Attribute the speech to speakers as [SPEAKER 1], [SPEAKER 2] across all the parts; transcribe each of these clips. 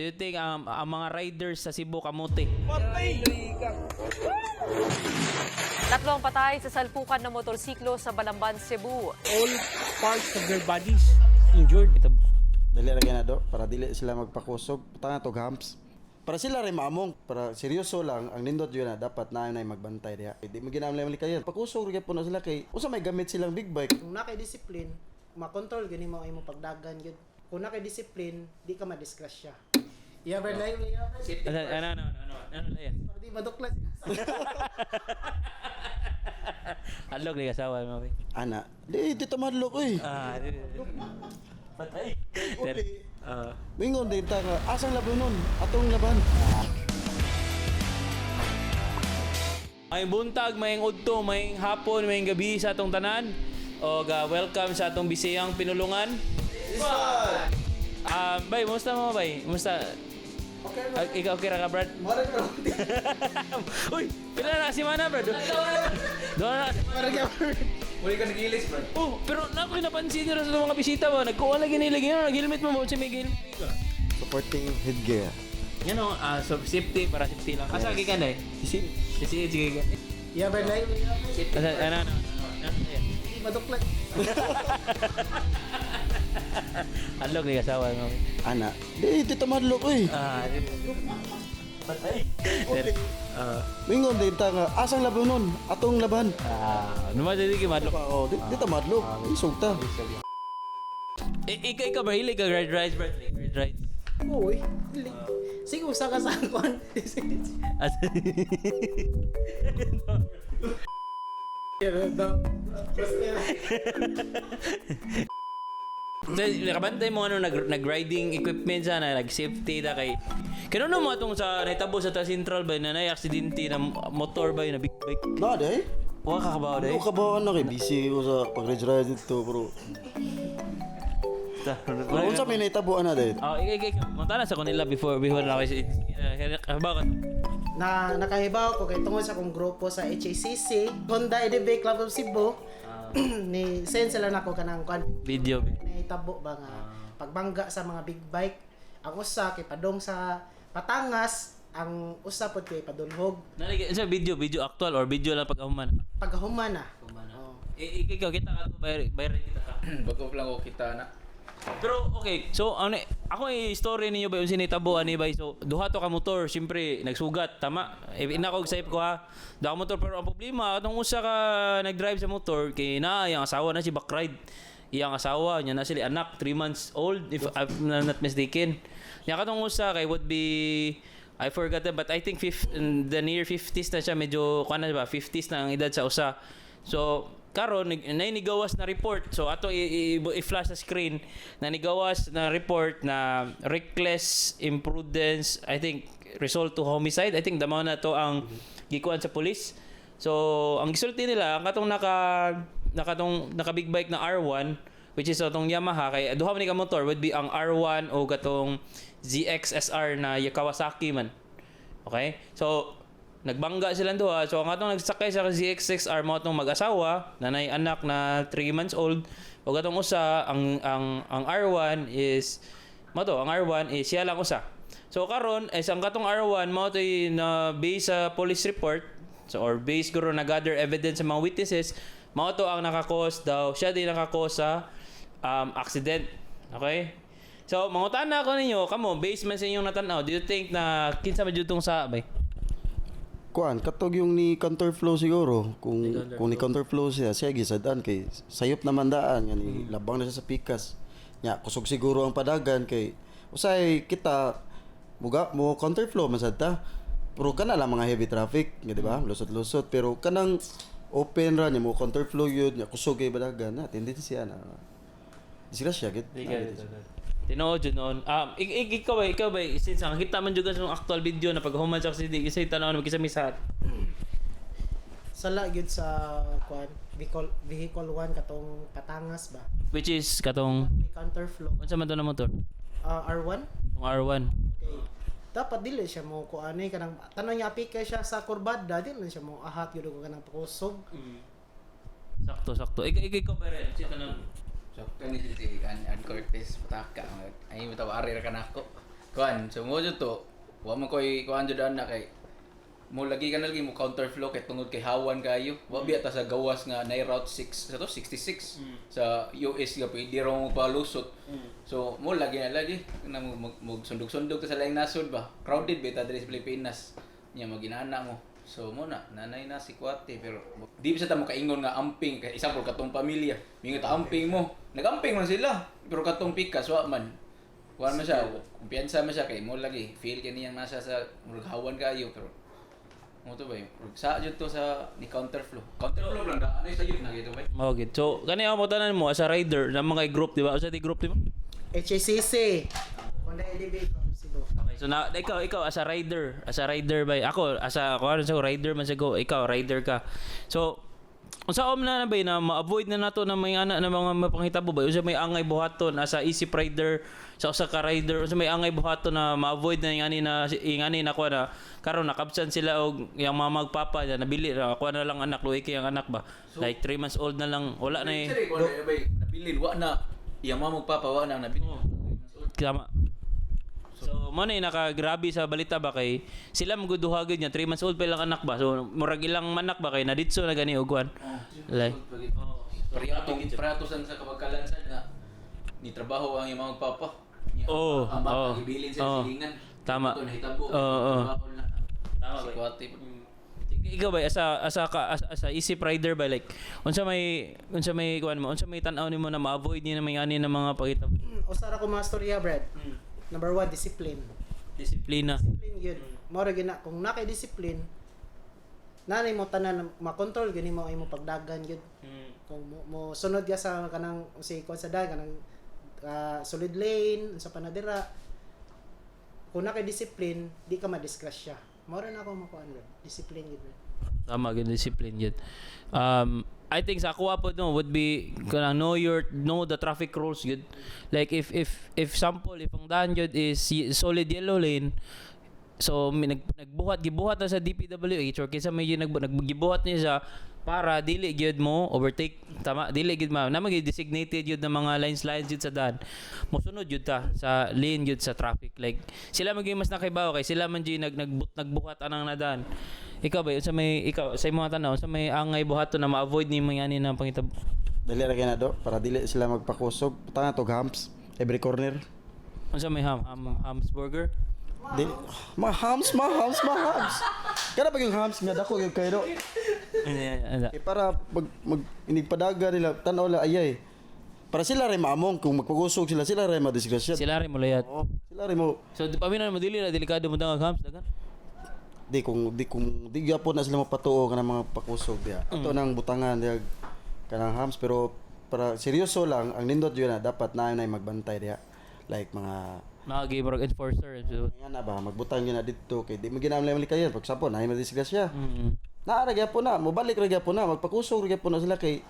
[SPEAKER 1] Do you think ang mga riders sa Cebu kamote?
[SPEAKER 2] Tatlo ang patay sa salpukan ng motorsiklo sa Balamban, Cebu.
[SPEAKER 3] All parts of their bodies injured.
[SPEAKER 1] Ito,
[SPEAKER 4] Dali ra na do para dili sila magpakusog. Putang to humps. Para sila rin maamong, para seryoso lang ang nindot yun na dapat na ay magbantay diha. Di mo ginamlay man kayo. Pakusog ra gyud na sila kay usa may gamit silang big bike.
[SPEAKER 5] Kung na kay discipline, makontrol gani mo ang imong pagdagan gyud. Kung na kay discipline, di ka madisgrasya. Yeah, but like,
[SPEAKER 1] ano, ano, ano, ano, ano, ano,
[SPEAKER 5] para di maduklas.
[SPEAKER 1] Alog ni kasawa mo.
[SPEAKER 4] Ana, di di tamadlok oy.
[SPEAKER 1] Ah, patay.
[SPEAKER 4] Uli.
[SPEAKER 1] Ah.
[SPEAKER 4] Mingon din ta nga asang laban nun? Atong laban.
[SPEAKER 1] May buntag, may udto, may hapon, may gabi sa atong tanan. O welcome sa atong Bisayang pinulungan. Ah, bay, musta mo bay? Musta?
[SPEAKER 4] Okay.
[SPEAKER 1] Ah, ikaw okay ra ka, Brad?
[SPEAKER 4] Mara ka.
[SPEAKER 1] Uy, pila na si Mana, Brad? Doon na.
[SPEAKER 4] Mara ka.
[SPEAKER 6] Muli ka nag-ilis, bro.
[SPEAKER 1] Oh, pero na ako napansin nila sa mga bisita ba? Nagkuha lagi nila ganyan, nag-helmet mo mo si Miguel.
[SPEAKER 4] Supporting headgear.
[SPEAKER 1] You know, so safety para safety lang. Asa ka na eh?
[SPEAKER 4] Isin.
[SPEAKER 1] Sige, sige ka.
[SPEAKER 5] Yeah, but like,
[SPEAKER 1] Ano, ano, ano, ano,
[SPEAKER 5] di maduklas.
[SPEAKER 1] Alog ni kasawa mo.
[SPEAKER 4] Ana, di di tamadlok oy.
[SPEAKER 1] Ah, patay.
[SPEAKER 4] Uli.
[SPEAKER 1] Ah,
[SPEAKER 4] Mingon din ta nga asang laban nun? Atong laban.
[SPEAKER 1] ah, naman dili kay madlok.
[SPEAKER 4] Oh, di, di tamadlok. Isog ta.
[SPEAKER 1] Eh, ikaw ba hilig ka ride rides, Brad? Ride rides.
[SPEAKER 5] Uy, dili. Sige, usa ka sa kuan. Yeah, no.
[SPEAKER 1] So, nakabantay mo ano, nag-riding equipment sa na, nag-safety ta kay. Kano mo atong sa nahitabo sa ta Central ba na nay aksidente na motor ba yun, na big bike.
[SPEAKER 4] Na day.
[SPEAKER 1] Wa ka kabaw day.
[SPEAKER 4] Ano ka ba ano kay busy ko sa pag-ride dito bro. Pero unsa may nahitabo ana day?
[SPEAKER 1] Oh, ikaw, ikaw, ikaw. Munta na sa kanila before before na kasi kabaw ka.
[SPEAKER 5] Na nakahibaw ko kay tungod sa akong grupo sa HACC, Honda EDB Club of Cebu. Ni send sila nako kanang kuan
[SPEAKER 1] Video.
[SPEAKER 5] nahitabo ba nga pagbangga sa mga big bike. Ang usa kay padong sa Patangas, ang usa pod kay padulhog.
[SPEAKER 1] Nalagay sa video, video actual or video lang pag human.
[SPEAKER 5] Pagkahuman na. Oh.
[SPEAKER 1] Eh, ikaw kita ka to bayar bayar kita ka.
[SPEAKER 6] Bago lang ako kita na.
[SPEAKER 1] Pero okay, so ano ako eh, story ninyo ba yung sinitabo ani ba, so duha to ka motor, syempre nagsugat, tama. Eh, ina ko sa ko ha. Duha ka motor pero ang problema atong usa ka nagdrive sa motor kay na iyang asawa na si backride. Iyang asawa niya na sila anak 3 months old if I'm not mistaken. Nya katong usa kay would be, I forgot but I think in the near 50s na siya, medyo kuan na ba, 50s na ang edad sa usa. So karon nay nigawas na report. So ato i-flash sa screen na nigawas na report na reckless imprudence, I think result to homicide. I think damaw na to ang gikuan sa police. So ang gisulti nila ang katong naka nakatong naka big bike na R1, which is atong Yamaha, kay duha man ni ka motor, would be ang R1 o katong ZXSR na Kawasaki man. Okay? So, nagbangga silang duha. So, ang atong nagsakay sa ZX6R mo atong mag-asawa, nanay anak na 3 months old, o atong usa, ang R1 is, mo to, ang R1 is siya lang usa. So, karon is ang katong R1 mo to na base sa police report, so, or base guro na gather evidence sa mga witnesses, mao to ang nakakos daw, siya din nakakos sa accident. Okay? So, mangutana ako ninyo, kamo, based man sa inyong natanaw, do you think na kinsa man jud tong sa bay?
[SPEAKER 4] Kuan, katog yung ni counterflow siguro. Kung ni counterflow siya, siya gisadaan kay sayop naman daan nga ni labang na siya sa pikas. Nya kusog siguro ang padagan kay usay kita muga mo counterflow man sad ta. Pero kana lang mga heavy traffic, nga di ba? Lusot-lusot pero kanang open ra niya mo counterflow yun, nya kusog kay padagan na tendency siya na. Disgrasya gid.
[SPEAKER 1] Tinuod jud noon. Ikaw ba, since ang kita man jud sa actual video na paghuman sa aksidente, isa tanaw na magkisa misahat.
[SPEAKER 5] Sala gyud sa kuan vehicle vehicle 1 katong Patangas ba.
[SPEAKER 1] Which is katong
[SPEAKER 5] May counterflow.
[SPEAKER 1] unsa man to na motor?
[SPEAKER 5] Ah, R1.
[SPEAKER 1] Tong R1.
[SPEAKER 5] Okay. Dapat dili siya mo kuan eh kanang tanan niya apike siya sa kurbada, dili lang siya mo ahat gyud og kanang pakusog.
[SPEAKER 1] Sakto, sakto. Ikaw ba rin? Sita na.
[SPEAKER 6] Sakto ni si Ann, Ann Cortez, pataka. Ay, matawa, ari ra ka na ako. Kuan, so mo jud to. Wa man koy kuan jud ana kay mo lagi ka na lagi mo counterflow kay tungod kay hawan kayo. Wa biya ta sa gawas nga nay Route 6 sa to 66 sa US nga pwede ra mo palusot. So mo lagi na lagi na mo mag sundog-sundog ta sa laing nasod ba. Crowded ba ta diri sa Pilipinas. Nya maginana mo. So mo na nanay na si Kwate, pero di bisa ta mo kaingon nga amping kay example katong pamilya. Mingon ta amping mo. Nagamping man sila pero katong pikas wa man. Kuan man siya, kumpiyansa man siya kay mo lagi feel kay niyang nasa sa murag hawan kayo, pero mo to ba murag sa jud to sa ni counterflow. Counterflow lang da ano sa yun na gito ba.
[SPEAKER 1] Mao gid. So kani ako tanan mo as a rider na mga group, di ba? Usa di group, di ba?
[SPEAKER 5] HACC. Honda EDB from Cebu.
[SPEAKER 1] Okay, so na ikaw as a rider ba ako as a kuan sa rider man sa go, ikaw rider ka. So unsa om na na ba na ma-avoid na nato na may ana na mga mapanghitabo ba? Unsa may angay buhaton as a isip rider sa usa ka rider, unsa may angay buhaton na ma-avoid na yung ani na kuan na karon nakabsan sila og yang mga magpapa na nabili na kuan na lang anak, luwi kay ang anak ba, like 3 months old na lang, wala na eh.
[SPEAKER 6] Sir, kuan na ba nabilin wa na iyang mama magpapa wa na nabilin.
[SPEAKER 1] Tama. So, mo na yung nakagrabe sa balita ba kay sila maguduha gud niya, 3 months old pa ilang anak ba. So, murag ilang manak ba kay naditso na gani og kuan. Like,
[SPEAKER 6] Pareho sa kabagkalan sad nga ni trabaho ang iyang mga magpapa. Niya, ang bata gibilin sa silingan.
[SPEAKER 1] Tama.
[SPEAKER 6] Ito nahitabo.
[SPEAKER 1] Oo.
[SPEAKER 6] Trabaho na.
[SPEAKER 1] Tama
[SPEAKER 6] Si
[SPEAKER 1] ba?
[SPEAKER 6] Kwate.
[SPEAKER 1] Ikaw ba as a isip rider ba, like unsa may kuan mo, unsa may tan-aw nimo na ma-avoid ni na may ani na mga pagitabo?
[SPEAKER 5] Usa ra ko mga storya, Brad. Number one, discipline.
[SPEAKER 1] Disiplina.
[SPEAKER 5] Discipline yun. Mao ra gyud na kung na kay discipline, nanay mo tanan makontrol gyud nimo ang imong pagdagan gyud. Kung mo sunod ka sa kanang si kuan sa dagan kanang solid lane sa panadira, kung na kay discipline, di ka madisgrasya. Mao ra na ako makuan, Brad. Discipline gyud, Brad.
[SPEAKER 1] Tama gyud, discipline gyud. I think sa ako po no would be kanang know the traffic rules gyud. Like if sample if ang daan gyud is solid yellow lane, so may nagbuhat gibuhat na sa DPWH or kinsa may yun naggibuhat niya siya para dili gyud mo overtake, tama, dili gyud ma na gyud designated gyud na mga lines lines gyud sa daan, mosunod gyud ta sa lane gyud sa traffic. Like sila man gyud mas nakaibaw kay sila man gyud nagbuhat anang nadaan. Ikaw ba, sa may ikaw sa imong tanaw, sa may angay buhaton na ma-avoid ni mga ani na pangitabo?
[SPEAKER 4] Dali ra kay na do para dili sila magpakusog. Butang tog humps every corner.
[SPEAKER 1] Unsa may hamburger?
[SPEAKER 4] Di, mga hams, mga hams, mga hams. Kada pag yung hams nga dako yung kayo do.
[SPEAKER 1] Ano, ano?
[SPEAKER 4] Eh, para mag inigpadaga nila tan-aw la ayay. Para sila rin maamong kung magpagusog sila, sila rin madisgrasya.
[SPEAKER 1] Sila rin mulayat.
[SPEAKER 4] Oo, sila rin mo
[SPEAKER 1] So di paminaw mo dili na delikado mo dang hams dagan.
[SPEAKER 4] Di kung di gyapon na sila mapatuo kanang mga pakusog diha. Ato nang butangan diha kanang hams, pero para seryoso lang ang nindot yun na dapat na magbantay diha. Like mga
[SPEAKER 1] Mga game enforcer. So,
[SPEAKER 4] nga na ba magbutang gyud na didto kay di mo ginamlay malikayan pag sapon ay madisgrasya. Naa ra gyapon na, mobalik ra gyapon na, magpakusog ra gyapon na sila kay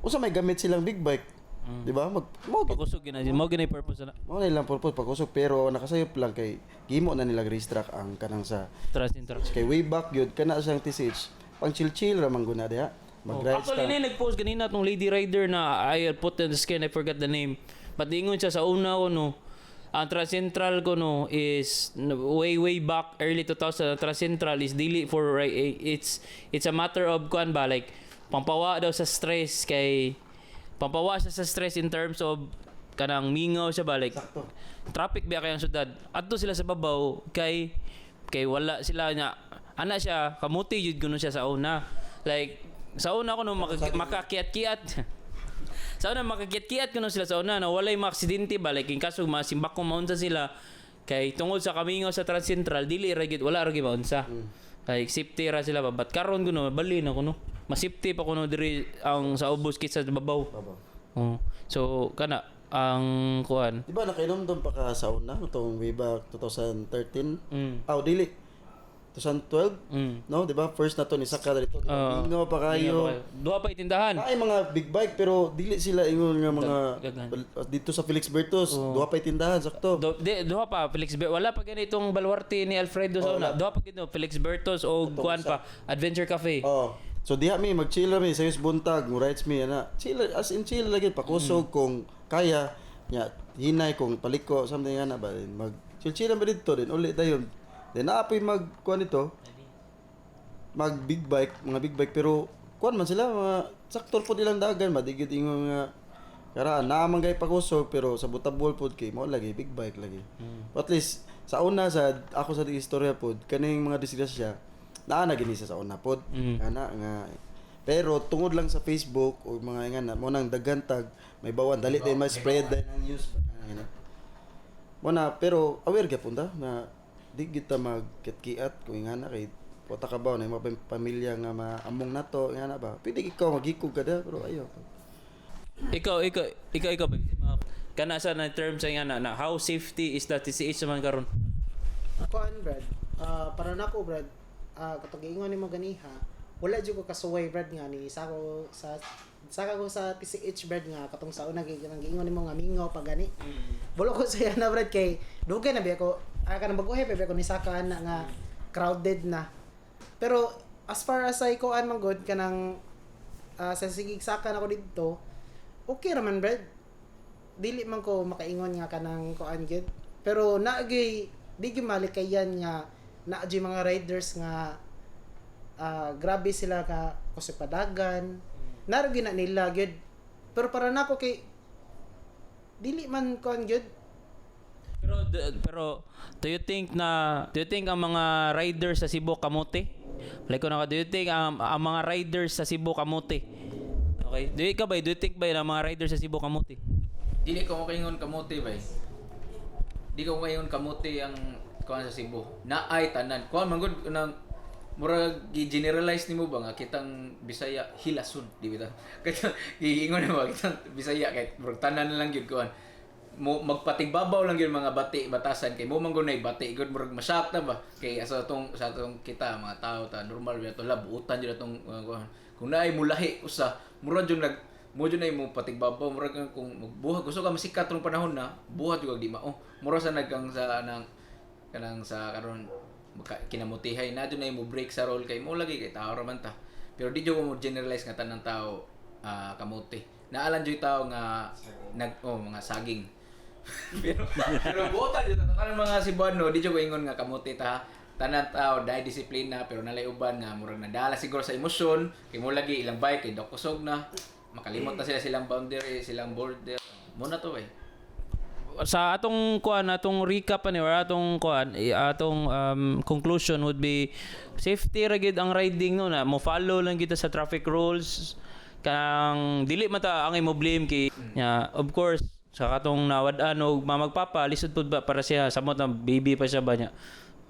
[SPEAKER 4] usa may gamit silang big bike. Di ba? Mag mo
[SPEAKER 1] Pakusog gyud na mo gyud na purpose na.
[SPEAKER 4] Mo na ilang purpose pakusog, pero nakasayop lang kay gimo na nila racetrack ang kanang sa
[SPEAKER 1] Trust in trust.
[SPEAKER 4] kay way back gyud kana siyang TCH. Pang chill-chill ra man guna diha. Mag-ride
[SPEAKER 1] Actually,
[SPEAKER 4] ta.
[SPEAKER 1] na nag-post ganina tong lady rider na I put in the skin, I forgot the name. But ingon siya sa una ko no, ang Transcentral ko no is way way back early 2000, ang Transcentral is dili for it's a matter of kuan ba, like pampawa daw sa stress, kay pampawa siya sa stress in terms of kanang mingaw siya ba, like traffic ba kayang syudad, adto sila sa babaw kay wala sila nya ana siya kamuti jud kuno siya sa una. Like sa una kuno makakiat-kiat, sa una makakiat-kiat kuno sila sa una na walay maaksidente ba, like in kaso masimbak kung maunsa sila kay tungod sa kamingaw sa Transcentral, dili ra gyud, wala ra gyud maunsa. Like safety ra sila ba, but karon kuno bali na kuno mas safety pa kuno diri ang sa ubos kaysa sa babaw.
[SPEAKER 4] Babaw.
[SPEAKER 1] Oh. So kana ang kuan.
[SPEAKER 4] Di ba nakainomdom pa ka sa una itong way back 2013? Aw dili. 2012? No, di ba? First na to ni Saka dito. Di ba?
[SPEAKER 1] Oo.
[SPEAKER 4] Mingaw pa kayo.
[SPEAKER 1] Duha pa itindahan.
[SPEAKER 4] Ay mga big bike pero dili sila ingon nga mga
[SPEAKER 1] Daghan.
[SPEAKER 4] dito sa Felix Bertos, duha pa tindahan sakto.
[SPEAKER 1] Duha pa Felix wala pa ganitong baluarte ni Alfredo sa una. Duha pa gino Felix Bertos o kuan pa Adventure Cafe.
[SPEAKER 4] Oh. So diha mi mag-chill ra mi sa buntag, mo rides mi ana. Chill as in chill lagi pakusog kung kaya nya hinay kung paliko something ana ba mag Chill ba dito din uli dayon. Then naapoy mag kuan nito. Mag big bike, mga big bike, pero kuan man sila, mga saktor pod ilang dagan ba, di gyud ingon nga karaan naa man gay pakusog, pero sa butabol pod kay mao lagi big bike lagi. At least sa una, sa ako sa istorya pod, kaning mga disgrasya naa na gini sa una pod ana nga, pero tungod lang sa Facebook o mga nga na mo nang daghan tag may bawan, dali din ma spread din ang news ana mo na. Pero aware gyapon ta na di kita magkitkiat kung nga na kay pota ka ba na mga pamilya nga maamong nato nga na ba, pwede ikaw maghikog ka da, pero ayo.
[SPEAKER 1] Ikaw ba? Kana sa na term sa nga na how safety is that TCH man karon?
[SPEAKER 5] Kuan, Brad, ah, para nako, Brad, katong giingon nimo ganiha, wala jud ko kasuway, Brad, nga ni sako sa saka ko sa TCH, Brad, nga katong sa una kanang giingon nimo nga mingaw pa gani. Wala ko sa na, Brad, kay dugay na biya ko, kanang baguhay pa biya ko ni saka na nga crowded na. Pero as far as I kuan man gud kanang sa sigig saka na ko didto, okay ra man, Brad. Dili man ko makaingon nga kanang kuan gyud. Pero naagay di gyud malikayan nga naagay mga riders nga grabe sila ka kusog padagan. Naro gyud na nila gyud. Pero para nako kay dili man kuan gyud.
[SPEAKER 1] Pero do you think ang mga riders sa Cebu kamote? Like ko naka, do you think ang mga riders sa Cebu kamote? Okay. Do you ka ba do you think ba ang mga riders sa Cebu kamote?
[SPEAKER 6] Dili ko makaingon kamote bay. Di ko makaingon kamote ang kuan sa Cebu. Naay tanan. Kuan man gud nang murag gi-generalize nimo ba nga kitang Bisaya hilason, di ba? Kaya giingon nimo kitang Bisaya kay murag tanan na lang gyud kuan. Mo magpatigbabaw lang gyud mga bati batasan kay mo man gud nay bati gud, murag masak na ba kay sa atong kita mga tao ta normal ba to la buutan jud atong kuan. Kung naay mulahi usa, murag jud nag mo jud na mo patigbabaw, murag kang kung magbuhat gusto ka masikat rong panahon na buhat jud kag di mao, mura sa nagkang sa nang kanang sa karon kinamutihay na jud na mo break sa role kay mo lagi kay tao ra man ta. Pero di jud ko mo generalize nga tanang tao kamote. Naalan jud tao nga nag oh, mga saging, pero buotan jud tanan mga Cebuano. Di jud ko ingon nga kamote ta tanan tao dahil disiplina, pero nalay uban nga murag nadala siguro sa emosyon kay mo lagi ilang bike kay dok kusog na, makalimot na sila silang boundary, silang border mo na to eh.
[SPEAKER 1] Sa atong kuan, atong recap ani or atong kuan, atong conclusion would be safety ra gid ang riding, no, na mo follow lang kita sa traffic rules, kanang dili man ta angay mo blame kay nya, of course, sa katong nawad-an og mamagpapa, lisod pud ba para siya, samot na baby pa siya ba niya.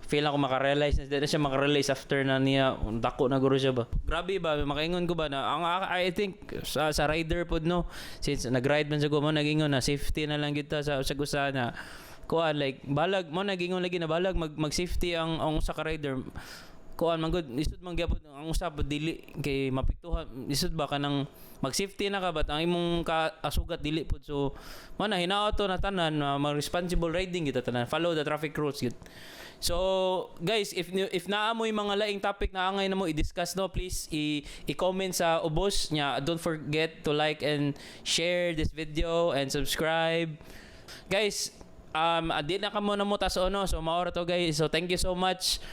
[SPEAKER 1] Feel ako makarealize na, di na siya makarealize after na niya dako na guro siya ba. Grabe ba, makaingon ko ba na ang I think sa rider pod, no, since nag-ride man sa ko mo nagingon na safety na lang kita sa usa na kuan, like balag mo nagingon lagi na balag mag mag safety ang usa ka rider, kuan man gud, lisod man gyapon ang usa pod, dili kay mapiktuhan, lisod ba kanang mag safety na ka but ang imong ka asugat dili pod. So mo na hinaot to na tanan na mag responsible riding kita tanan, follow the traffic rules gid. So guys, if naa mo'y mga laing topic na angay na mo i-discuss, no, please i-comment sa ubos nya. Don't forget to like and share this video and subscribe, guys. Di na kamo na mo taso, no. So maora to, guys. So thank you so much.